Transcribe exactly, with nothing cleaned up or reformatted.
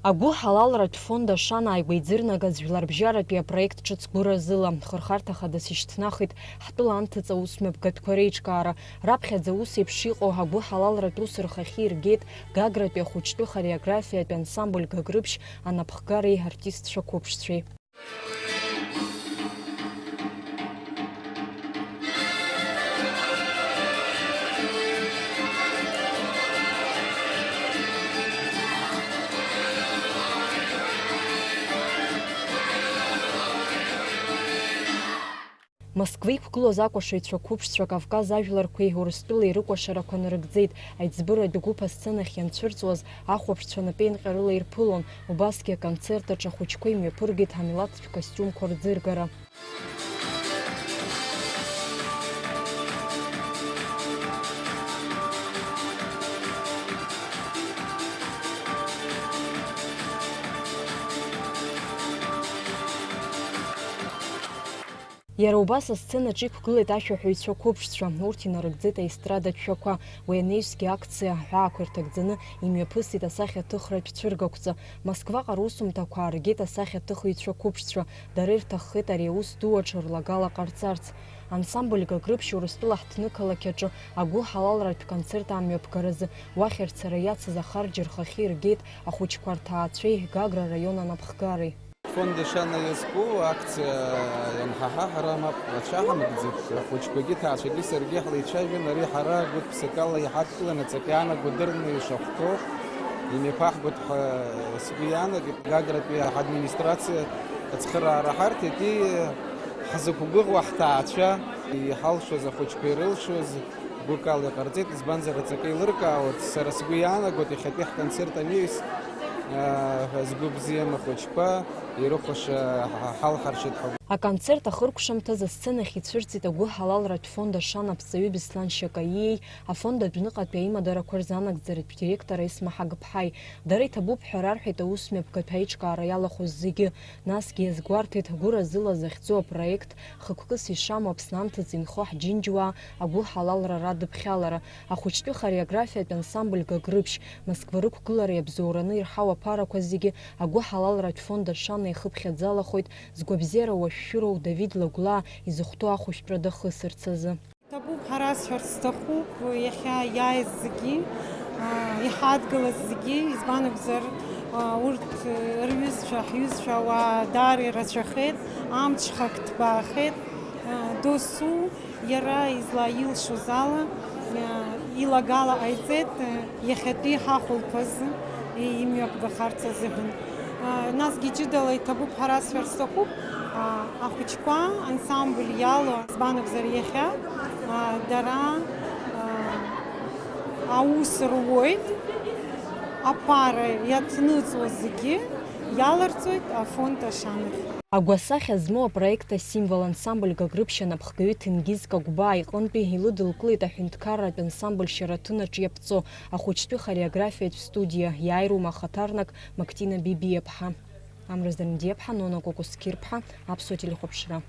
Агәыҳалалратә фонд Ашана ааигәа иӡырнагаз жәларбжьаратәи апроект ҿыц гәыразыла, хырхарҭа хадас ишьҭнахит ҳтәыла анҭыҵ аусмҩаԥгатәқәа реиҿкаара. Раԥхьаӡа ус еиԥш иҟоу агәыҳалалратә ус рхахьы иргеит Гагратәи ахәыҷтәы хореографиатә ансамбль Гагрыԥшь анапхгареи артистцәа қәыԥшцәеи. Москва иқәгылоз акәашаҩцәа қәыԥшцәа Кавказ ажәларқәеи Урыстәылеи рыкәашарақәа нарыгӡеит. Аиҵбыратә гәыԥ асценахь ианцәырҵуаз, ахәаԥшцәа напеинҟьарыла ирԥылон, убасгьы аконцерт аҿы ахәыҷқәа имҩаԥыргеит ҳамилаҭтә костиумқәа рӡыргара. Иара убас асценаҿ иқәгылеит ашәаҳәаҩцәа қәыԥшцәа, урҭ инарыгӡеит аестрадатә шәақәа. Уи анаҩсгьы акциа аҳәаақәа ирҭагӡаны имҩаԥысит асахьаҭыхратә цәыргақәҵа. Москваҟа русумҭақәа ааргеит асахьаҭыхыҩцәа қәыԥшцәа, дара ирҭаххеит ари аус ду аҿы рлагала ҟарҵарц. Ансамбль Гагрыԥшь Урыстәыла ҳҭнықалақь аҿы агәыҳалалратә концерт амҩаԥгаразы уахь рцара иацыз ахарџь рхахьы иргеит ахәыҷқәа рҭаацәеи Гагра араион анапхгареи. Фонд Ашана иазку акциа ианҳаҳа, ҳара мап ацәаҳамкӡеит. Ахәыҷқәагьы, ҭаацәагьы, саргьы ҳлеицәажәан, ари ҳара гәык-ԥсыкала иҳадкыланы аҵак иаанаго дырны ишахәҭоу имҩаԥаҳгоит ҳәа сгәы иаанагеит. Гагратәи ҳадминистрациа ацхыраара ҳарҭеит, и ҳзықәгәыӷуа ҳҭаацәа, иҳалшоз ахәыҷқәа ирылшоз, гәыкала иҟарҵеит, избанзар, аҵакы еилыркаауеит. Сара сгәы иаанагоит, иахьатәи ҳконцерт анаҩс, аа, ҳәа згәы бзиам ахәыҷқәа, ирыхәаша ҳа-, ҳалҳаршеит ҳәа. Аконцерт ахыркәшамҭаз асценахь ицәырҵит агәыҳалалратә фонд Ашана аԥҵаҩы Беслан Шьакаиеи афонд адәныҟатәи аимадарақәа рзанагӡаратә директор Есма Ҳагыԥҳаи. Дара иҭабуп ҳәа рарҳәеит аусмҩаԥгатә аиҿкаара иалахәыз зегьы. Насгьы иазгәарҭеит гәыразыла захьӡу апроект, хықәкыс ишамоу Аԥсны анҭыҵ инхо ҳџьынџьуаа агәыҳалалра радыԥхьалара, ахәыҷтәы хореографиатә ансамбль Гагрыԥшь, Москва рықәгылара иабзоураны ирҳау аԥарақәа зегьы агәыҳалалратә фонд Ашана ихыԥхьаӡалахоит, згәабзиара уашәшәыроу Давид Лагәлаа изыхәҭоу ахәышәтәра дахысырц азы. Ҭабуп ҳәа расҳәарц сҭахуп, иахьа иааиз зегьы, аа, иҳадгылаз зегьы, избан акәзар, аа, урҭ, рҩызцәа, ҳҩызцәа ауаа даара ирацәахеит, амҽхак ҭбаахеит, аа, досу иара излаилшоз ала, аа, илагала ҟаиҵеит, иахьатәи ҳахәылԥаз имҩаԥгахарц азыҳәан. Насгьы ҷыдала иҭабуп ҳәа расҳәар сҭахуп, ахәыҷқәа ансамбль иалоу, избан акәзар, иахьа дара аус руеит, аԥара иаҭныҵуа зегьы иаларҵоит афонд Ашанахь. Агәасахьа змоу апроект асимвол ансамбль Гагрыԥшь анапхгаҩы Ҭенгиз Кагәбаа иҟынтәи илыдылкылеит аҳәынҭқарратә ансамбль Шьараҭын аҿы иаԥҵоу ахәыҷтәы хореографиатә студиа, иааирума ахаҭарнак Мактина Бибиаԥҳа. Амра Здармидиаԥҳа, Нона Кәакәасқьырԥҳа, Аԥсуа телехәаԥшра.